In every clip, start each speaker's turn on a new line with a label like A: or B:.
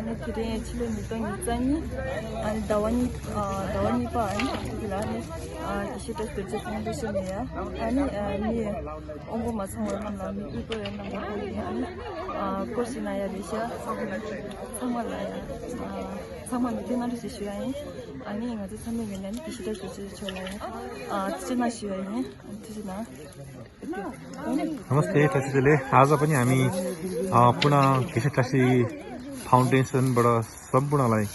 A: अनि फेरि छिलो नितोङ चाहिँ अनि दवनी pa ani dilane kisita kuje foundation ya ani ni ongo masang namla mi ipo na mo ani kosina ya lisha samala dinari sisya ani ngaji samme genen kisita kuje chola tsina shiya ni tsina
B: नमस्ते टासीले आज पनि हामी पुनः केशर टासी फाउन्डेसनबाट सम्पूर्णलाई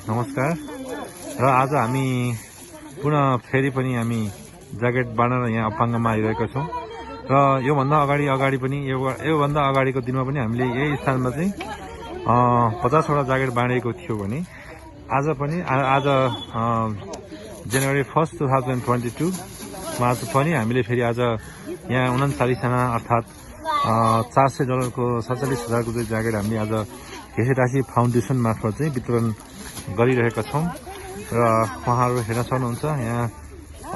B: नमस्कार र आज हामी पुनः फेरि पनि हामी ज्याकेट बाँडेर यहाँ अपाङ्गमा आइरहेका छौँ र योभन्दा अगाडि पनि योभन्दा अगाडिको दिनमा पनि हामीले यही स्थानमा चाहिँ 50 वटा ज्याकेट बाँडेको थियो भने आज जनवरी 1 2022 मा पनि हामीले फेरि आज यहाँ 39 जना अर्थात् $400 को 47,000 को ज्याकेट हामीले आज केशर टासी फाउन्डेसन मार्फत चाहिँ वितरण गरिरहेका छौँ र उहाँहरू हेर्न सक्नुहुन्छ यहाँ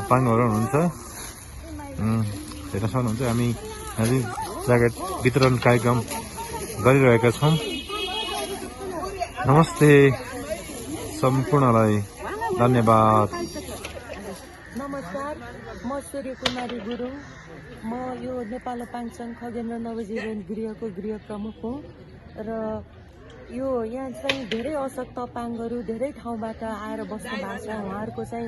B: अपाङ्गहरू हुनुहुन्छ हेर्न सक्नुहुन्छ हामी ज्याकेट वितरण कार्यक्रम गरिरहेका छौँ। नमस्ते सम्पूर्णलाई धन्यवाद।
C: नमस्कार, म सूर्य कुमारी गुरुङ। म यो नेपाल अपाङ्गसङ्घ खगेन्द्र नवजीवन गृहको गृह प्रमुख हुँ र यो यहाँ चाहिँ धेरै अशक्त अपाङ्गहरू धेरै ठाउँबाट आएर बस्नु भएको छ। उहाँहरूको चाहिँ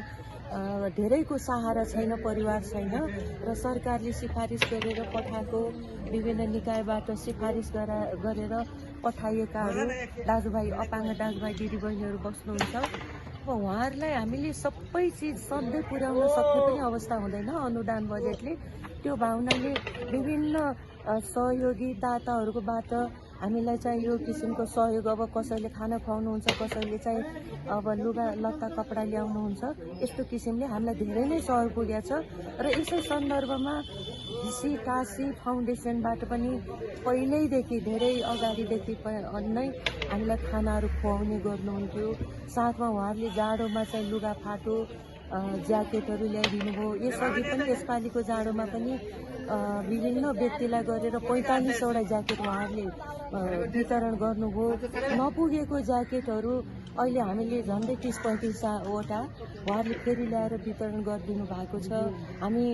C: धेरैको सहारा छैन, परिवार छैन र सरकारले सिफारिस गरेर पठाएको विभिन्न निकायबाट सिफारिस गरेर पठाइएकाहरू दाजुभाइ अपाङ्ग दाजुभाइ दिदीबहिनीहरू बस्नुहुन्छ। अब उहाँहरूलाई हामीले सबै चिज सधैँ पुर्याउन सक्ने पनि अवस्था हुँदैन अनुदान बजेटले। त्यो भावनाले विभिन्न सहयोगी दाताहरूकोबाट हामीलाई चाहिँ यो किसिमको सहयोग, अब कसैले खाना खुवाउनुहुन्छ, कसैले चाहिँ अब लुगा लत्ता कपडा ल्याउनुहुन्छ, यस्तो किसिमले हामीलाई धेरै नै सहयोग पुगेको छ र यसै सन्दर्भमा केशर टासी फाउन्डेसनबाट पनि पहिल्यैदेखि धेरै अगाडिदेखि नै हामीलाई खानाहरू खुवाउने गर्नुहुन्थ्यो। साथमा उहाँहरूले जाडोमा चाहिँ लुगा फाटो ज्याकेटहरू ल्याइदिनु भयो। यसअघि पनि यसपालिको जाडोमा पनि विभिन्न व्यक्तिलाई गरेर 45 वटा ज्याकेट उहाँहरूले वितरण गर्नुभयो। नपुगेको ज्याकेटहरू अहिले हामीले झन्डै 30-35 वटा उहाँहरूले फेरि ल्याएर वितरण गरिदिनु भएको छ। हामी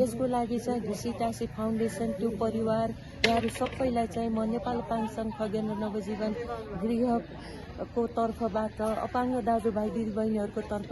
C: यसको लागि चाहिँ केशर टासी फाउन्डेसन, त्यो परिवार, यहाँहरू सबैलाई चाहिँ म नेपाल अपाङ्गसङ्घ खगेन्द्र नवजीवन गृहको तर्फबाट अपाङ्ग दाजुभाइ दिदीबहिनीहरूको तर्फ